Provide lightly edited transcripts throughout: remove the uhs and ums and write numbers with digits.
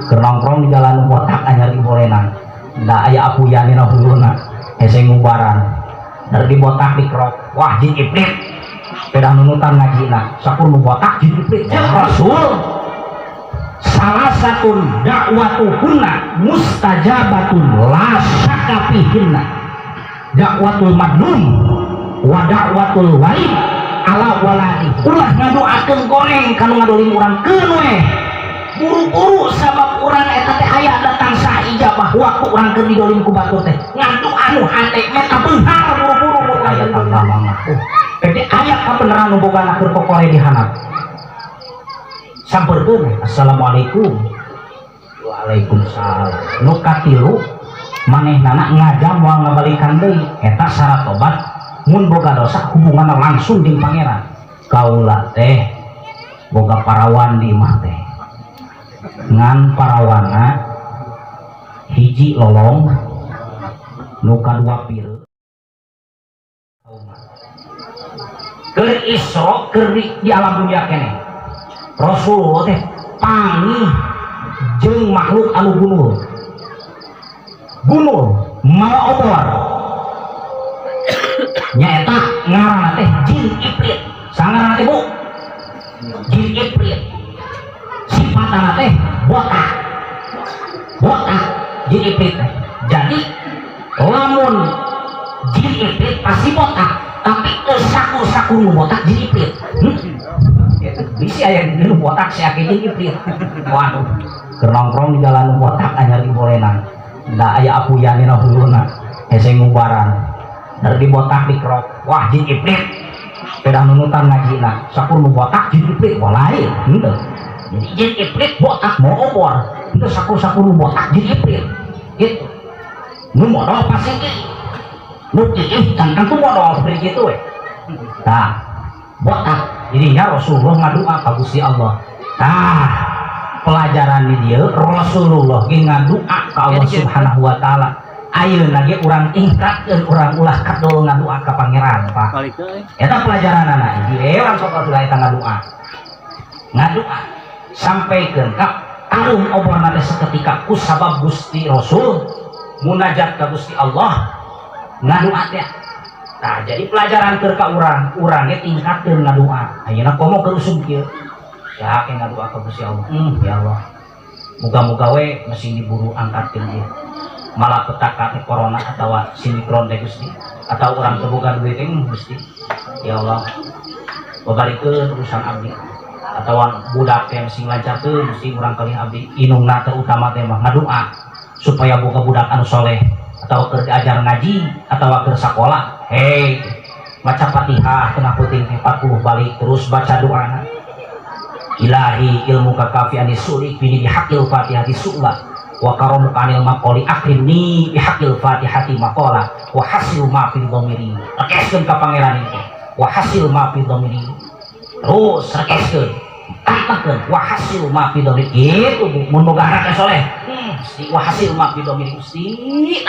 Keur nongkrong di jalan botak anyar dibolenan da aya apuyan dina huluna, hese ngubaran. Dari dibotak dikerok, wah, jin ifrit. Pedah nunutan ngajina, sakur nu botak jin ifrit. Cek Rasul, salasatun da'watuhunna mustajabatun la syakka fihinna da'watul madlum wa da'watul walid ala waladi. Ulah ngadoakeun goreng kanu ngadolim urang, keun we buru-buru, sabab urang eta teh aya datang sah ijabah. Waktu urang keur didolim ku batur teh ngadoa nu hate meta beunghar, buru-buru. Aya tangga mah, jadi aya kabeneran nu boga keur kokore di handap, samperkeun, "Assalamualaikum." "Waalaikumsalam." Nu katilu, manehnana ngajam moal ngabalikan deui, eta syarat tobat. Mun boga dosa, hubunganna langsung jeung Pangeran. Kaula teh boga parawan di imah teh, ngan parawana hiji lolong, nu kadua pil. Keur Isra, keur di alam dunia keneh, Rasulullah teh panggih jeung makhluk anu gunul gunul mawa obor, nyaeta ngaranna teh jin ifrit. Sangaranna teh, Bu, jin ifrit. Sifatna teh botak botak jin ifrit teh. Jadi lamun jin ifrit pasti botak, tapi sakur-sakur nu botak jin ifrit. Bisi aya di nu botak sia jin ifrit. Waduh, keur nongkrong di jalan botak anyar dibolenan da aya apuyan dina huluna, hese ngubaran. Dari dibotak dikerok, wah, jin ifrit. Pedah nunutan ngajina, sakur nu botak jin ifrit. Wah, lain henteu. Jadi jin ifrit botak mawa obor, henteu sakur-sakur nu botak jin ifrit gitu. Nu modal pasti nu kiih kan kan tuh modal seperti gitu we. Nah, botak jadinya Rasulullah ngadua ka Gusti Allah. Nah, pelajaran di dia, Rasulullah ge ngadua ka Allah Subhanahu wa Taala. Ayeuna ge urang tingkatkeun, urang ulah kadol ngadua ka Pangeran, Pak. Balik euy. Eta pelajaran anak hiji urang sok Rasulullah eta ngadua, ngadua sampaikeun ka tarum oborna teh seketika ku sabab Gusti Rasul munajat ka Gusti Allah, ngadua teh. Nah, jadi pelajaran keur ka urang, urang ge tingkatkeun ngadua. Ayeuna komo keur usum kieu ya, ke ngadua ka Gusti Allah, ya Allah, muga-muga we mesin diburu angkatkeun ieu malapetaka teh, corona atau simikron teh, Gusti. Atau urang teu boga duit teh, Gusti, ya Allah, babarikeun urusan abdi. Atau budak teh sing lancarkeun, Gusti, urang kalih abdi inungna. Terutama teh mah ngadua supaya boga budak anu soleh atau keur diajar ngaji atau keur sakola. Hei, baca Fatihah tengah peuting 40 balik, terus baca doa, "Ilahi ilmuka kafi anis sulik bini bihaqil Fatihati su'la wa karamuka anil maqali akrimni bihaqil Fatihati maqala wa hasil ma fi dhamiri." Rekeskeun ka Pangeran itu, wa hasil ma fi dhamiri, terus rekeskeun, tambahkeun wa hasil ma fi dhamiri gitu, Bu. Mun boga anak soleh, Gusti, wa hasil ma fi dhamiri, Gusti.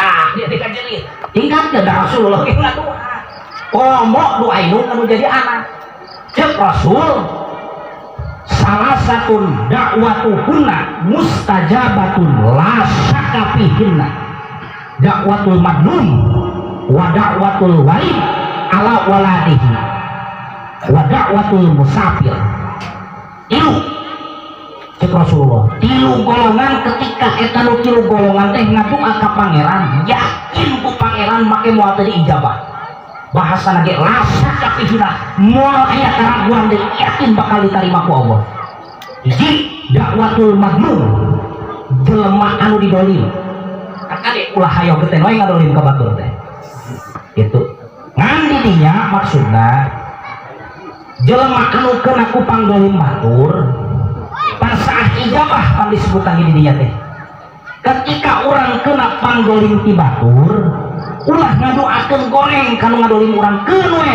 Ah, dia dikajerit, tingkatkeun. Da Rasulullah ge ngadoa, komo doa indung anu jadi anak. Cek Rasul, salasatun da'watuhunna mustajabatun la syakka fihinna da'watul madlum wa da'watul walid ala waladihi wa da'watul musafir. Tilu, cek Rasulullah, tilu golongan. Ketika eta nu tilu golongan teh ngadoa ka Pangeran, yakin ku Pangeran make moal teu diijabah. Bahasa ge la syakka fihinna, moal aya keraguan deui, yakin bakal diterima ku Allah. Hiji, dakwatul madlum, jelema anu didolim. Kan ade ulah hayo geten wae ngadolim ka batur teh gitu. Ngan di dinya maksudna jelema anu kena ku pangdolim batur pan saah ijabah pan disebutan di dinya teh. Ketika orang kena pangdolim ti batur, ulah ngadoakeun goreng kanu ngadolim urang, keun we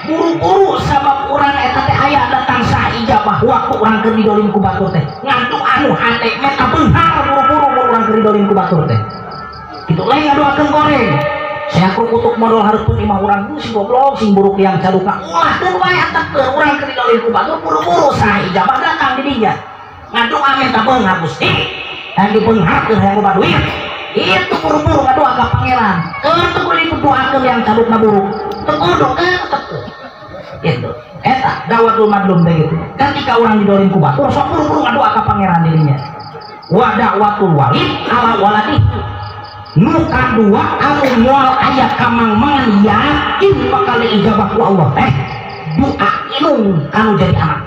buru-buru, sabab urang eta teh aya datang sah ijabah. Waktu urang keur didolim ku batur teh ngadoa nu hate meta beunghar, buru-buru urang keur didolim ku batur teh kitu. Lain ngadoakeun goreng, saya kutuk modal hareupeun imah urang, sing goblok, sing buruk yang caduka. Ulah, keun wae antepkeun urang keur didolim ku batur, buru-buru, sah ijabah datang di dinya, ngadoa meta beunghar, Gusti. Hayang dibeungharkeun, hayang loba duit, itu buru-buru ngadoa ka Pangeran. Keur teu kudu didoakeun yang cadukna buruk, teu kudu, keur teu gitu. Eta da'watul madlum teh gitu. Ketika orang didolim ku batur, sok buru-buru ngadoa ka Pangeran dirinya. Wa da'watul walid ala waladihi. Nu kadua anu moal aya kamangmangan, yakin bakal diijabah ku Allah teh doa indung kanu jadi anak.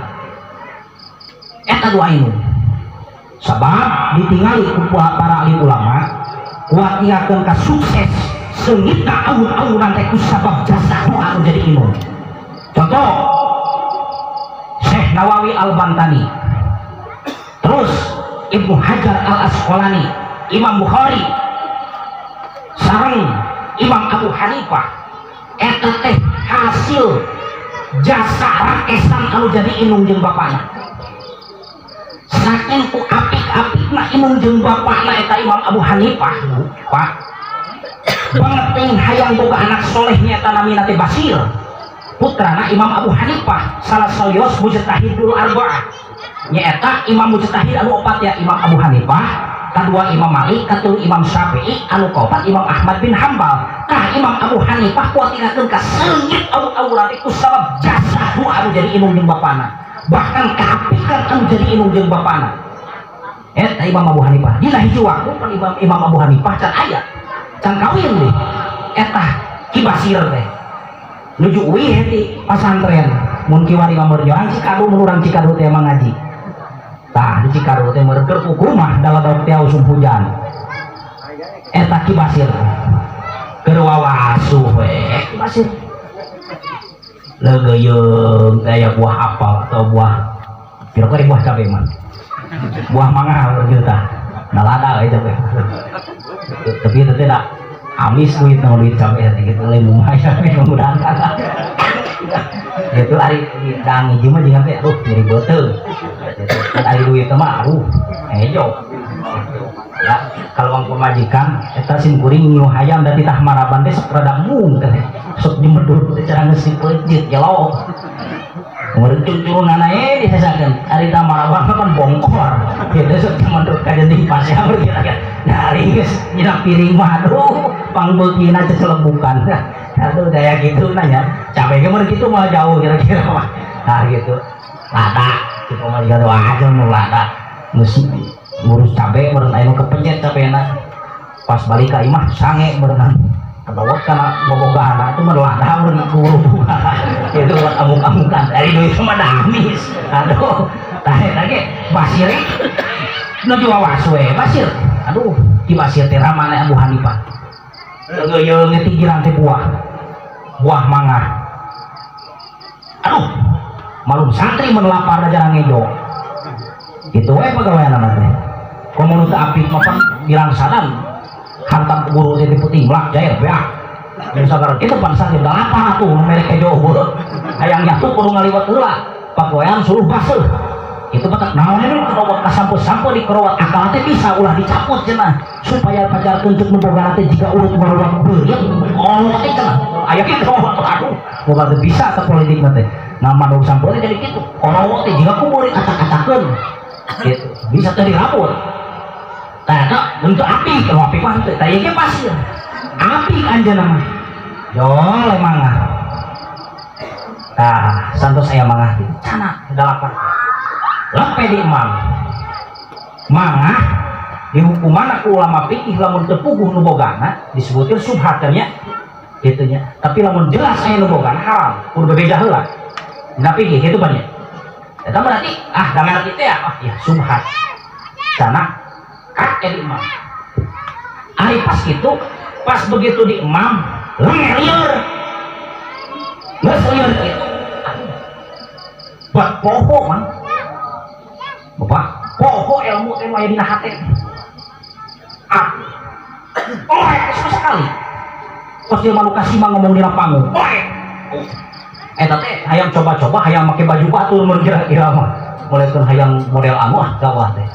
Eta doa indung, sabab ditingali ku para ahli ulama kuat ingatkeun ka sukses seungitna awun-awunan teh ku sabab jasa doa anu jadi indung. Contoh, Syekh Nawawi Al-Bantani, terus Ibnu Hajar Al-Asqalani, Imam Bukhari sareng Imam Abu Hanifah, eta teh hasil jasa rakesan anu jadi indung jeung bapakna. Saking ku apik-apikna indung jeung bapakna eta Imam Abu Hanifah, Pak, banget ting hayang boga anak solehnya, eta namina teh Basir, putrana Imam Abu Hanifah, salah sawios mujtahidul arba'ah, nyaeta imam mujtahid anu opat ya: Imam Abu Hanifah, kedua Imam Malik, katilu Imam Syafi'i, anu kaopat Imam Ahmad bin Hambal. Tah, Imam Abu Hanifah kuatirakeun ka seungit awur-awuran ku sabab jasa doa anu jadi indung jeung bapana, bahkan kaapikan anu jadi indung jeung bapana. Eta Imam Abu Hanifah dina hiji waktu pan Imam Abu Hanifah can aya, can kawin deh. Eta Ki Basir teh nuju uih ti pasantren. Mun kiwari mah orang Cikadu, mun urang Cikadu teh emang ngaji. Tah, di Cikadu teh meureun keur kukumah daladok teh usum hujan. Eta Ki Basir keur wawasuh we. Ki Basir leugeuyeung aya buah apel atau buah kira-kira buah cabe mah, buah mangga gitu. Tah, nalada we cabe, tapi itu tidak amis duit, nama duit cabe gitu lain lumayan mudah-mudahan gitu. Ari dang hiji mah jeung teh, aduh, nyeri beuteung gitu kan. Ari duit mah, aduh, hejo ya. Kalau uang pemajikan eta sim kuring nyiu hayam da titah maraban teh sok rada mung teh, sok jemedul teh cara ngeusi peuncit gelo. Meureun curunana eh disesakeun. Ari tah maraban mah kan bongkor gitu, sok jemedul kajen di pasea kira-kira. Nah, ari geus nyina piring mah, aduh, pangbeukina cecelebukan. Aduh, daya gitu nanya cabe ge meureun kitu mah jauh kira-kira mah. Nah, gitu lada gitu mah jiga aja nu lada geus ngurus cabe meureun aya nu kepencet cabena, pas balik ka imah sange meureun kedawat kana bobogahan. Itu mah lada meureun guru itu buat amuk-amukan dari duit mah damis. Aduh, tah, eta ge Basir nu diwawas we. Basir, aduh, Ki Basir teh ramana Abu Hanifah. Leuyeung tinggiran teh buah buah mangga. Aduh, malum santri mun lapar jarang ngejo gitu we pagawean teh. Komo nu teu apik mah pan bilang sadan hantam guru teh putih melak jair beak. Dan sagara itu pan santri udah lapar atuh merek kejo hayang jatuh kudu ngaliwat heula, pagoyan suluh baseuh. Itu batak naon ini kerowat kasampo-sampo di kerowat akal teh bisa ulah dicaput cenah supaya pajarkeun cek nu boga teh jika urut ngaruat beureut. Oh, teh cenah aya kitu. Aduh, boga teh bisa teh politik teh. Nah, mandog sampo teh jadi kitu, korowat teh jika ku murid acak-acakeun gitu bisa teh dirabut. Tah, eta bentuk api. Kalau api mah teh, tah, ieu ge pasir api anjeunna mah jol mangga. Tah, santos aya mangga gitu cana lapar lepe di imam mangga dihukuman ku ulama fikih. Lamun teu puguh nu bogana disebutkeun subhat kan nya gitu nya, tapi lamun jelas aya nu bogana haram, kudu bebeja heula. Dina fikih gitu banyak. Eta berarti ah da ngarti teh, ah ya subhat cana kak di imam. Ari pas gitu, pas begitu di imam lenger lieur, geus lieur kitu, aduh, buat poho man. Bapak poho ilmu teh nu aya dina hate. Ah, oh, sama sekali pas dia malu kasih mah ngomong dina panggung. Oh, eta teh hayang coba-coba, hayang make baju batur mun kira-kira mah mulai hayang model anu, ah, gawah teh.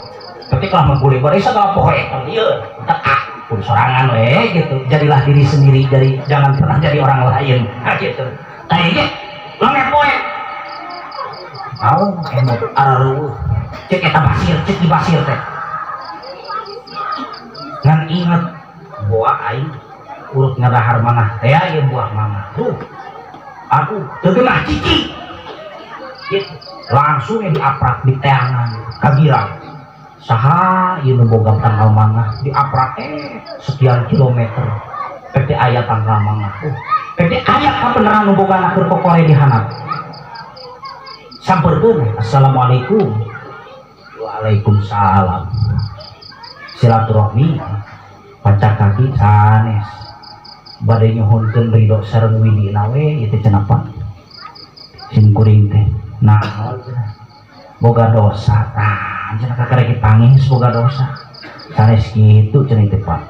Tapi kalau menggulih bare segala poho eta ieu tak, ah, kudu sorangan we gitu. Jadilah diri sendiri, jadi jangan pernah jadi orang lain. Nah, gitu. Tah, ieu lenger poe. Au, emot arareueuh. Cek eta Basir, cek di Basir teh. Ngan inget buah aing urut ngadahar mangah teh ieu buah mangah. Tuh. Aduh, teu geunah cicing. Gitu. Langsung ya diaprak di teangan kagira. Saha ieu nu boga tangkal mangah diaprak sekian kilometer. PT aya tangkal mangah. PT aya kabeneran nu boga keur kokore di handap. Samperkeun, "Assalamualaikum." "Waalaikumsalam." Silaturahmi pacak kaki sanes. Bade nyuhunkeun ridho sareng widina we ieu teh cenah, Pak. Sim kuring teh. Naon cenah? Boga dosa. Tah, cenah kakarek pangis boga dosa. Sanes kitu cenah teh, Pak.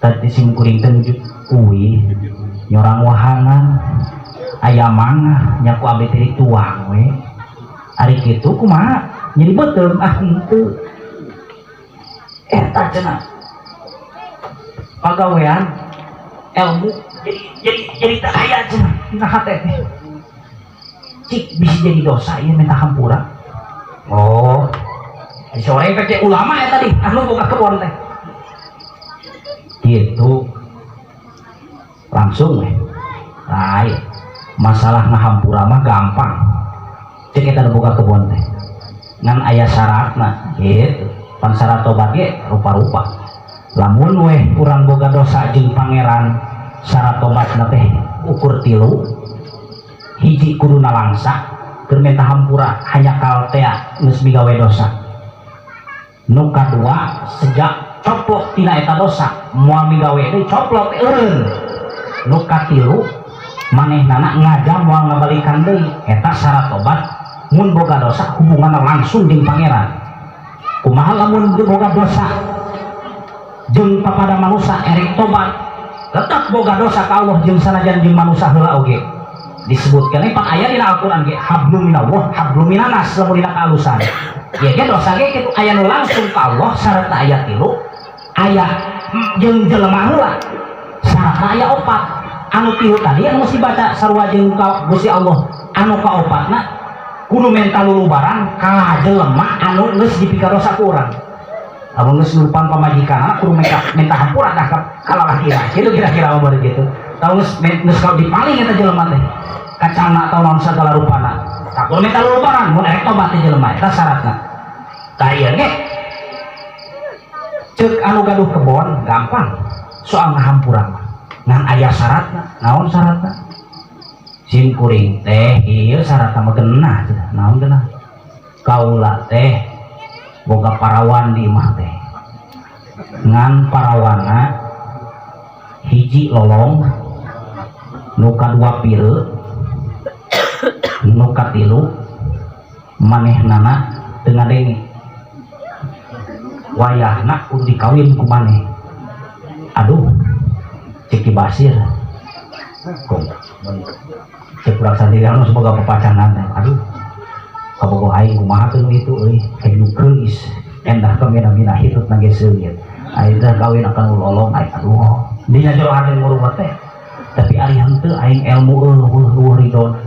Tadi sim kuring teh nuju uih nyorang wahangan aya mangah nya ku abdi teh dituang we. Ari kitu kumaha? Jadi beuteung ah henteu. Eta cenah. Pagawean ilmu jadi teu aya cenah dina hate teh. Cik bisa jadi dosa ieu minta hampura. Oh. Di sore teh ulama ya tadi anu boga kebon teh. Gitu. Langsung we. Lain. Masalah ngahampura mah gampang. Cek eta nu boga kebon teh. Ngan aya syaratna gitu. Pan syarat tobat ge rupa-rupa. Lamun weh urang boga dosa jeung pangeran, syarat tobatna teh ukur tilu. Hiji, kudu nalangsa keur minta hampura hanya kal tea geus migawe dosa. Nu kadua, sejak coplok tina eta dosa moal migawe deui, coplok eureun. Nu katilu, manehnana ngajam moal ngabalikan deui. Eta syarat tobat mun boga dosa hubunganna langsung jeung pangeran. Kumaha lamun boga dosa jeung papada manusia, erek tobat tetap boga dosa ka Allah jeung sanajan jeung manusia heula oge? Disebutkan pan aya dina Al-Qur'an ge, hablum minallah hablum minanas, lamun dina kaalusan ya ge dosa ge kitu, aya nu langsung ka Allah syaratna aya tilu, aya jeung jelema heula syaratna aya opat. Anu tilu tadi anu mesti baca sarua jeung ka Gusti Allah, anu kaopatna kudu menta lulubaran ka jelema anu geus dipikadosa ku urang. Lamun geus lupan pamajikan kudu minta hampura dah ka lalakina kitu, kira-kira mah gitu. Tahu geus geus kau dipaling eta jelema teh kacana atau naon sagala rupana, tah kudu minta lulubaran mun erek tobat teh jelema. Eta syaratna. Tah, ieu ge ceuk anu gaduh kebon, gampang soal ngahampura mah, ngan aya syaratna. Naon syaratna? Sim kuring teh ieu syaratna mah genah cenah. Naon genah? Kaula teh boga parawan di imah teh, ngan parawana hiji lolong, nu kadua pireu, nu katilu manehnana teu ngadenge. Wayahna kudu dikawin ku maneh. Aduh, cek Ki Basir, kok cek urang sendiri anu semoga pepacangan teh, aduh, kabogoh aing kumaha tuh nu itu euy, aing nu geulis endah kamina-mina hitut na ge seungit, aing teh kawin akan lolong aing. Aduh, dina jero hati ngurung teh, tapi ari henteu aing ilmu eueuh eueuh ridona,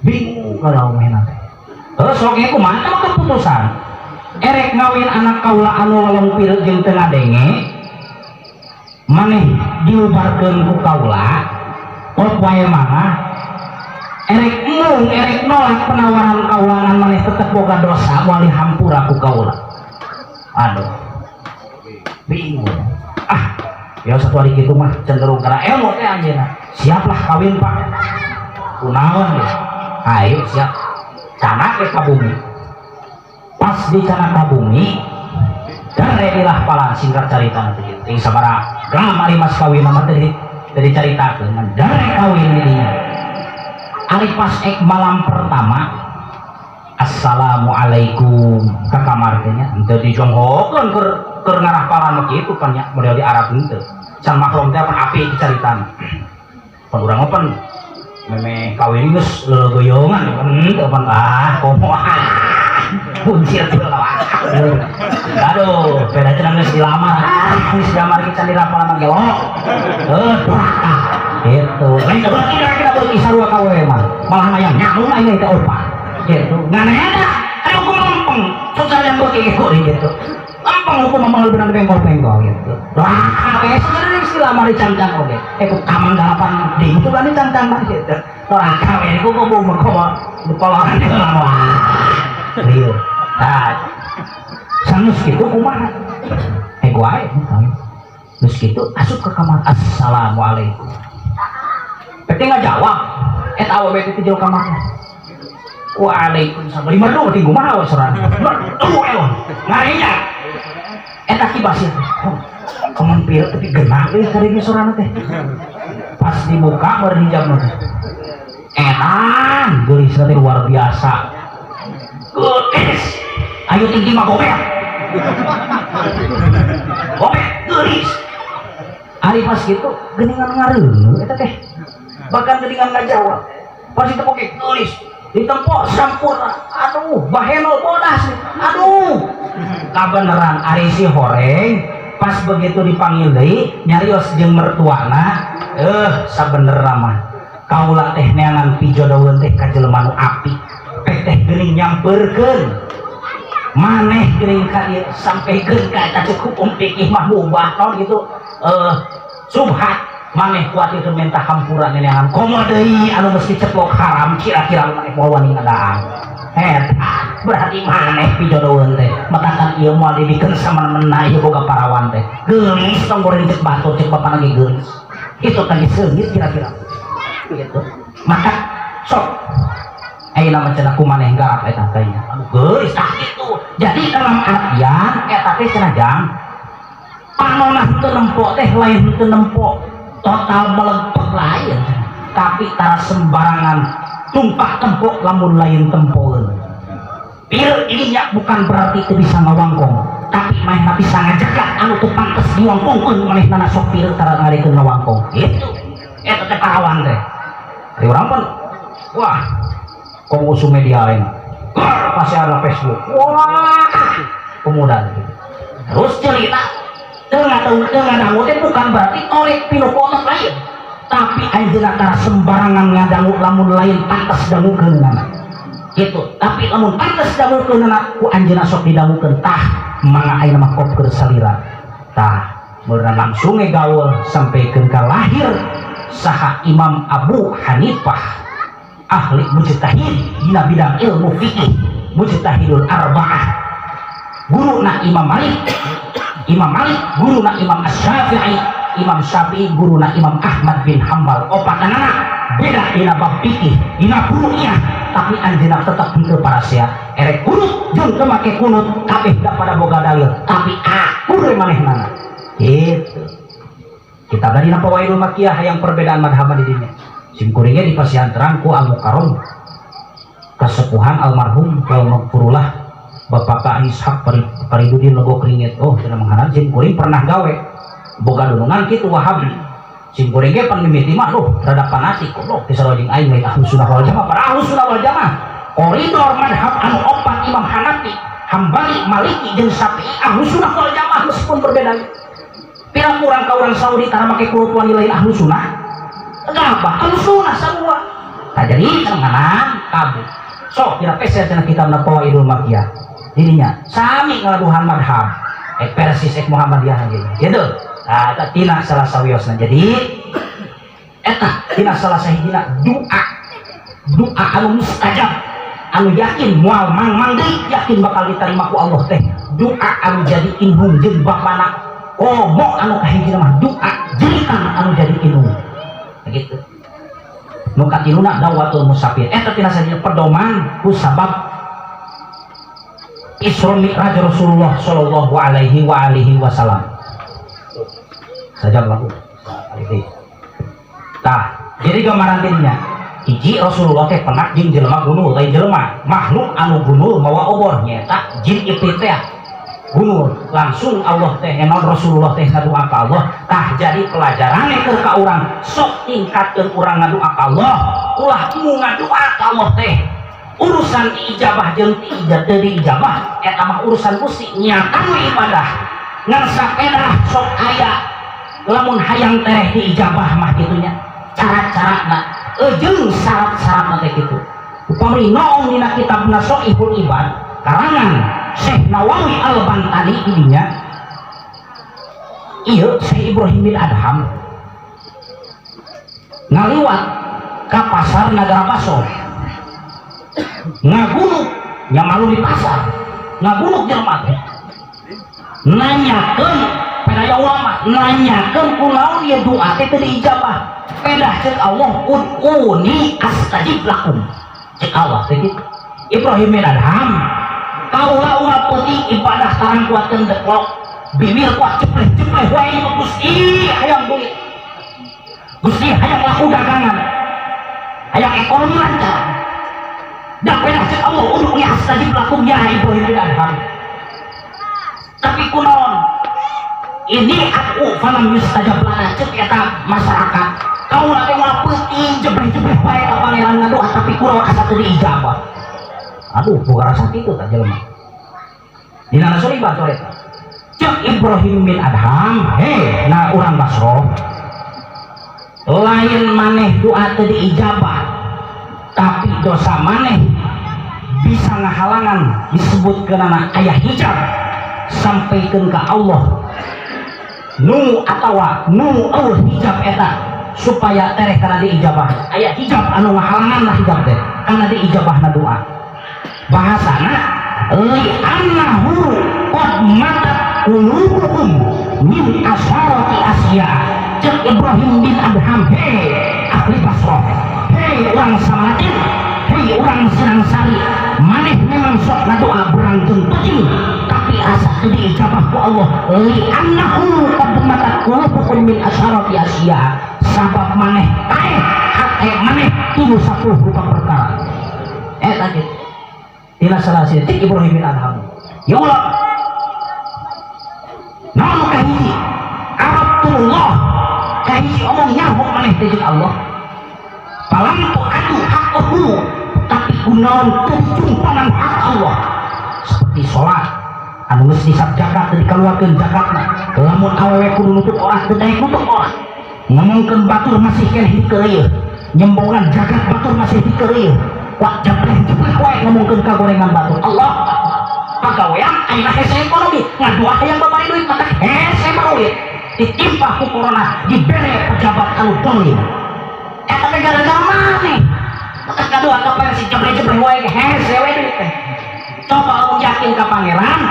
bingung kalau mehna teh. Terus sok ieu kumaha mah keputusan, erek ngawin anak kaula anu lolong pireu jeung teu ngadenge, maneh dilubarkeun ku kaula ot wae mah, erek mung erek nolak penawaran kaula ngan maneh tetep boga dosa moal dihampura ku kaula. Aduh, bingung ah. Ya satu hari gitu mah cenderung karena ilmu teh anjeunna, siaplah kawin, Pak. Kunaon ya, ayo siap canak ke ka bumi. Pas di canak ka bumi daredilah palan. Singkat carita nanti ting sabaraha gram ari mas kawin mah tadi tadi caritakeun, ngan dare kawin dinya. Ari pas ek malam pertama, "Assalamualaikum" ke kamar teh nya, henteu dijonghokeun keur keur ngarah palan mah kitu pan nya, model di Arab henteu can mahram teh pan api caritana pan. Urang mah pan memeh kawin geus leulegoyongan henteu pan, ah komo ah kuncir teh lah. Aduh, beda cenah geus dilamar, ah geus dilamar kita dirapalan mah gelo heuh gitu. Lain berarti kira-kira beuki sarua ka we mah malah hayang nyalung aing teh opat gitu. Ngan eta aya hukum lempeng sosial yang beuki kuring gitu lempeng. Tong hukum mah beunang penggol-penggol gitu. Wah, we sebenarnya istilah mah dicangcang oge. Eh, ku kamang dalapan di itu kan dicangcang mah gitu. Doraka we ku kubu mah komo dipoloran heula wah. Rieu. Tah. Sanes kitu kumaha? Eh, wae. Terus gitu asup ke kamar, "Assalamualaikum." Pete nggak jawab. Eta awewe teh jauh kamarnya. "Waalaikumsalam." Lima dua tinggu mana we sorana. Merdu ewan. Ngarinya. Eta kibas itu. Oh, kaman pira tapi genah euy kari sorana teh. Pas dibuka baru hijab teh. Edan geulis teh luar biasa. Geulis. Ayo tinggi mah gomet. Gomet geulis. Ari pas gitu geuningan ngareuneuh eta teh. Bahkan geuningan ngajawab. Pas itu oke geulis ditempo sampurna. Aduh, baheno bodas. Aduh. Kabeneran ari si horeng pas begitu dipanggil deui nyarios jeung mertuana, "Eh, sabenerna mah kaula teh neangan pijodoheun teh ka jelema nu apik. Pek teh geuning nyampeurkeun maneh geuning ka ieu sampaikeun ka eta cek hukum fikih mah mubah naon gitu, eh, subhat. Maneh kuat itu minta hampura neangan komo deui anu mesti ceplok haram, kira-kira maneh moal wani ngadaan. Eta berarti maneh pijodoheun teh matakan ieu moal dibikeun samana-mena, ieu boga parawan teh geulis, tong goreng cek batur, cek bapana ge geulis." Itu tadi seungit kira-kira gitu. Maka sok ayeuna mah cenah ku maneh garap eta teh. Aduh, geulis. Tah gitu. Jadi dalam artian eta teh cenah jang panona henteu nempo teh lain henteu nempo total melentok lain, tapi tara sembarangan tumpah tempok lamun lain tempoeun. Pir ininya bukan berarti itu bisa ngawangkong, tapi manehna bisa ngajaga anu teu pantes diwangkongkeun, manehna sok pir tara ngadekeun ngawangkong gitu. Eta teh parawan teh. Ari urang pun wah, kok usum media lain pasti ada Facebook, wah, pemuda gitu. Terus cerita tengah tengah dangu teh bukan berarti torek pinuh kotok lain, tapi anjeunna tara sembarangan ngadangu lamun lain pantas dangukeunana gitu. Tapi lamun pantas dangukeunana ku anjeunna sok didangukeun. Tah, mangga ayeuna mah kopkeun salira. Tah, meureun langsung ge gaul sampaikeun ka lahir saha? Imam Abu Hanifah, ahli mujtahid dina bidang ilmu fikih, mujtahidul arba'ah, guru na Imam Malik, Imam Malik guru na Imam Asy-Syafi'i, Imam Syafi'i guru na Imam Ahmad bin Hambal. Opatanana beda dina bab fikih, dina furu'iyah, tapi anjeunna tetep henteu parasea erek kunut jeung teu make kunut, kabeh da pada boga dalil, tapi akur manehnana gitu. Kita dari Fawaidul Makiyah yang perbedaan madhab di dinya. Sim kuringnya di pasian terang ku Al Mukarrom, kesepuhan almarhum wal maghfurullah Bapak Kak Ishak Paridudin Lego Keringet. Oh, cenah manghanan sim kuring pernah gawe boga dunungan kitu Wahabi. Sim kuring ge pan mimiti mah duh rada fanatik loh, tisarua jeung aing lain Ahlus Sunnah wal Jamaah. Para Ahlus Sunnah wal Jamaah koridor madhab anu opat, Imam Hanafi, Hambali, Maliki jeung Syafi'i, Ahlus Sunnah wal Jamaah meskipun berbeda. Pira kurang ka urang Saudi tara make kunut wani lain Ahlus Sunnah? Apa Ahlus Sunnah sarua. Nah, jadi nganan kabu sok kira peser cenah kitab Fawaidul Makiyah dirinya sami ngaladuhan madhab ek Persis ek Muhammadiyah gitu gitu. Nah, eta tina salah sawiosna. Jadi eta tina salah sahijina doa, doa anu mustajab, anu yakin moal mang-mang deui, yakin bakal diterima ku Allah teh doa anu jadi indung jeung bapana. Komo anu kahijina mah doa jeritan anu jadi indung begitu. Nu katiluna dawatul musafir. Eta tina saja pedoman ku sabab Isra Mi'raj Rasulullah sallallahu alaihi wa alihi wasallam. Sajam lagu. Tah, jadi gambaran dirinya hiji Rasulullah teh pernah jeung jelema gunul, lain jelema, makhluk anu gunul mawa obor, nyaeta jin ifrit teh gunul. Langsung Allah teh enon Rasulullah teh ngadua ka Allah. Tah, jadi pelajaran keur ka urang, sok tingkatkeun urang ngadua ka Allah, ulah mu ngadua ka Allah teh urusan diijabah jeung diijabah teu diijabah eta mah urusan Gusti. Nyata we ibadah ngan sapedah sok aya lamun hayang tereh diijabah mah kitunya cara-carana jeung syarat-syaratna teh kitu. Upami noong dina kitab Nasoihul Ibad karangan Syekh Nawawi Al-Bantani, didinya Ieu Syekh Ibrahim bin Adham ngaliwat ka pasar Nagara Baso, ngaguluk nya malu di pasar, ngaguluk jelema teh nanyakeun pada ulama, nanyakeun kunaon ieu doa teh teu diijabah. Pedah cek Allah, "Ud'uni astajib lakum." Cek Allah teh kitu. Ibrahim bin Adham, kaula unggal peuting ibadah tarang kuatkeun deklok bibir, kuat jepleh-jepleh wae, "Gusti, hayang duit, Gusti, hayang laku dagangan, hayang ekonomi lancar." Dan pedah cek Allah, "Ud'uni astajib lakum ya Ibrahim bin Adham." Tapi kunaon ini aku falam yustajab lana? Cek eta masyarakat, kaula teh moal peuting jebleh-jebleh wae ka Pangeran ngadoa, tapi kunaon asa teu diijabah? Aduh, boga rasa kitu tah jelema dina Rasul sore. Cek Ibrahim bin Adham, "Hei, nah, urang Basro, lain maneh doa teu diijabah, tapi dosa maneh bisa ngahalangan." Disebut kenana aya hijab sampaikan ke Allah nu atawa nu eueuh hijab eta supaya tereh kana diijabah. Aya hijab anu ngahalangan lah, hijab teh kana diijabahna doa. Bahasana li annahu qad matat qulubuhum min asyarati asya. Cek Ibrahim bin Adham, "Hei ahli Basrah, hei orang Samaratin, hei orang Sinangsari, maneh memang sok ngadoa berang jeung peuting, tapi asa teu diijabah ku Allah. Li annahu qad matat qulubukum min asyarati asya, sabab maneh paeh hate maneh tilu 10 rupa perkara." Eta kitu tina salah siji Ibrahim bin Adham. Ya Allah, naon kahiji? Arabtullah, kahiji omong nyaho maneh teh jeung Allah. Falam tu'adu haqqahu, tapi kunaon teu dicumpanan hak Allah, seperti sholat anu geus nisab zakat teu dikaluarkeun zakatna, lamun awewe kudu nutup aurat teu daek nutup aurat, ngomongkeun batur masih keneh dikeureuh, nyembongan jagat batur masih dikeureuh, wah, jepleh-jepleh wae ngomongkeun kagorengan batur. Allah, pagawean ayeuna hese, ekonomi, ngadoa hayang babari duit, mata hese duit, ditimpa ku corona, dibere pejabat anu dolim. Eta teh gara-gara maneh maka ngadoa ka si jepleh-jepleh wae hese we duit teh. Coba lamun yakin ka Pangeran,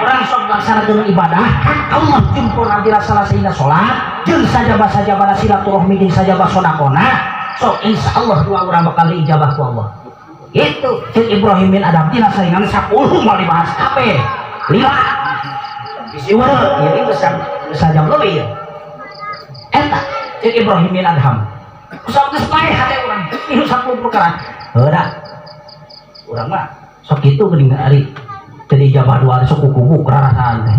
urang sok laksanakeun ibadah, hak Allah jumpur dina salah sehingga salat jeung sajaba-sajabana silaturahmi jeung sajaba sodakona, sok insya Allah doa urang bakal diijabah ku Allah. Itu cek Ibrahim bin Adham. Tina saingan 10 mau dibahas kabeh lila bisi weureu ieu geus sajam leuwih ieu. Eta cek Ibrahim bin Adham, sok geus paeh hate urang ieu 10 perkara. Heuh, urang mah sok kitu geuning, ari teu diijabah doa sok kukubuk rarasaan teh.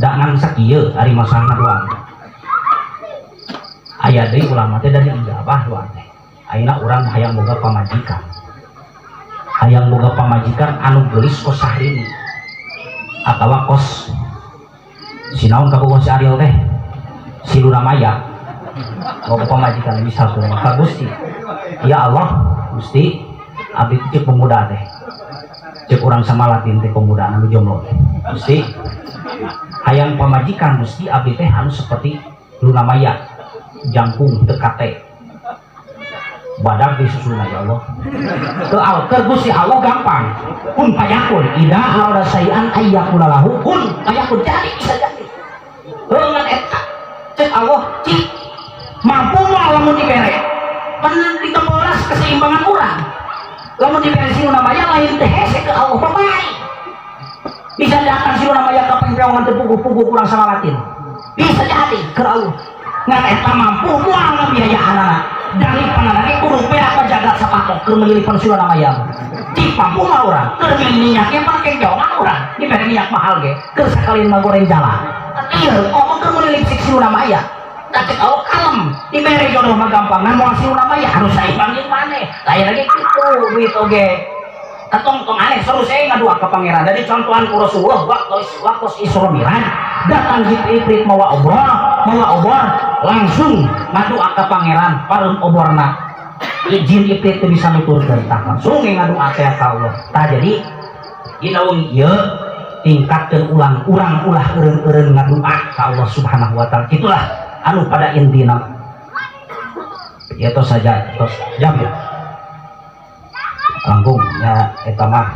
Da ngan sakieu ari masalahna doa aya deui ulama teh dari ijabah doa teh. Ayeuna urang hayang boga pamajikan, hayang boga pamajikan anu geulis kos Syahrini atawa kos sinaon kabogoh si Ariel teh, si Luna Maya, boga pamajikan misal tuh ka Gusti, "Ya Allah, Gusti, abdi," cek pemuda teh, cek urang sama latin teh, pemuda anu jomblo teh, "Gusti, hayang pamajikan, Gusti, abdi teh anu seperti Luna Maya, jangkung teu kate badag disusuna, ya Allah." Ke al ke Gusti Allah gampang, kun fayakun. Idza arada syai'an ayyaqula lahu kun fayakun. Jadi bisa jadi dengan eta cek Allah, "Cik, mampu moal lamun dibere?" Pan ditembolas keseimbangan urang. Lamun dibere si Luna Maya lain teh hese ke Allah, pemain bisa datang si Luna Maya ka pengpeongan teu puguh-puguh kurang sama latin, bisa jadi ke Allah. Ngan eta mampu moal ngabiayaanana dari pananane kudu beak jagat sapato keur meuli si Luna Maya? Cik, mampu mah urang keur meuli minyak ge pake jawangan urang dibere minyak mahal ge keur sakali goreng jala. Iya, ngomong keur meuli lipstik si Luna Maya. Cek Allah, kalem, dibere jodoh mah gampang, ngan moal si Luna Maya, harus saimbang jeung maneh. Lain lagi kitu duit oge katong tong aneh seru saya ngadua ke Pangeran. Dari contohan ku Rasulullah waktu waktu Isra Miraj, datang ifrit mawa obor, mawa obor, langsung ngadua ke Pangeran. Pareum oborna, izin ifrit teu bisa nuturkeun, tah langsung ngadua teh ka Allah. Tah, jadi dina wengi ieu Tingkatkeun ulang urang ulah eureun-eureun ngadua ka Allah Subhanahu wa Taala. Itulah anu pada intina ya. Tos saja, tos jam ya, langkung ya. Eta mah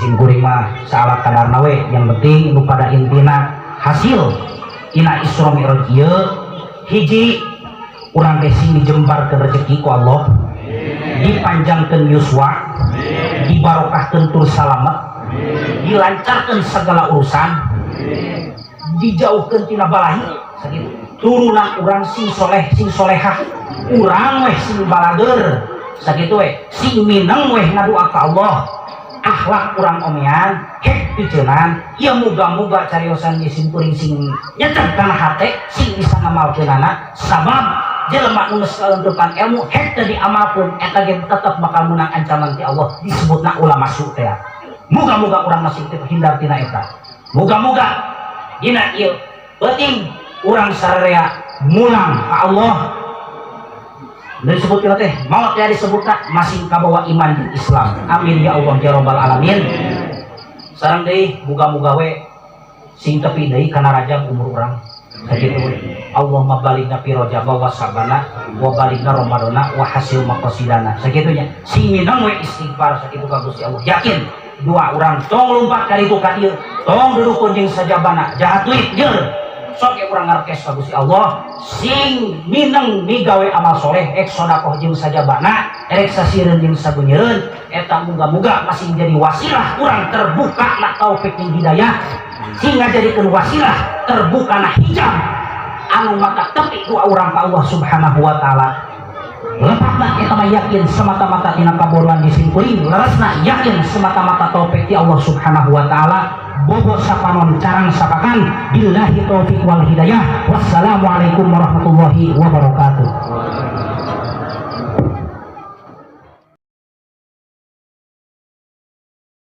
sim kuring mah saala kadarna we. Yang penting nu pada intina hasil tina Isra Mi'raj ieu, hiji, urang teh sing dijembarkeun rezeki ku Allah, dipanjangkeun yuswa, dibarokahkeun tur salamet, dilancarkan segala urusan, dijauhkan tina balahi. Sakitu. Turunan urang sing soleh, sing solehah, urang weh sing balager. Sakitu we. Sing mineng weh ngadua ka Allah, akhlak urang omean hek picenan ya. Muga-muga cariosan di sim kuring sing nyetek kana hate, sing bisa ngamalkeunana, sabab jelema nu geus kaleunteupan ilmu hek teu diamalkeun, eta ge tetep bakal menang ancaman ti Allah, disebutna ulama su teh. Muga-muga urang masih terhindar tina eta. Muga-muga dina ieu penting urang sararea mulang ka Allah. Dan disebut teh maut ya, disebutna masih kabawa iman di Islam. Amin ya Allah ya Robbal Alamin. Sareng deui muga-muga we sing tepi deui kana Rajab umur urang. Sakitu we. Allahumma balighna fi Rajab wa Sabana wa balighna Ramadana wa hasil maqasidana. Sakitunya sing minang we istighfar sakitu ka Gusti Allah. Yakin dua urang tong lumpat ka ditu ka dieu, tong dudukun jeung sajabana jahat duit jeur. Sok ya urang ngarkes ka Gusti Allah, sing mineng migawe amal soleh, ek sodakoh jeung sajabana, erek sasireun jeung sagunyeureun. Eta muga-muga masih menjadi wasilah urang terbuka na taufik jeung hidayah, sing ngajadikeun wasilah terbuka na hijab anu mata tepi doa urang ka Allah Subhanahu wa Taala. Lepatna eta mah yakin semata-mata tina kabodohan di simkuring, leresna yakin semata-mata taufik ti Allah Subhanahu wa Taala. Bobo sapanon, carang sapakan. Billahi taufik wal hidayah. Wassalamualaikum warahmatullahi wabarakatuh.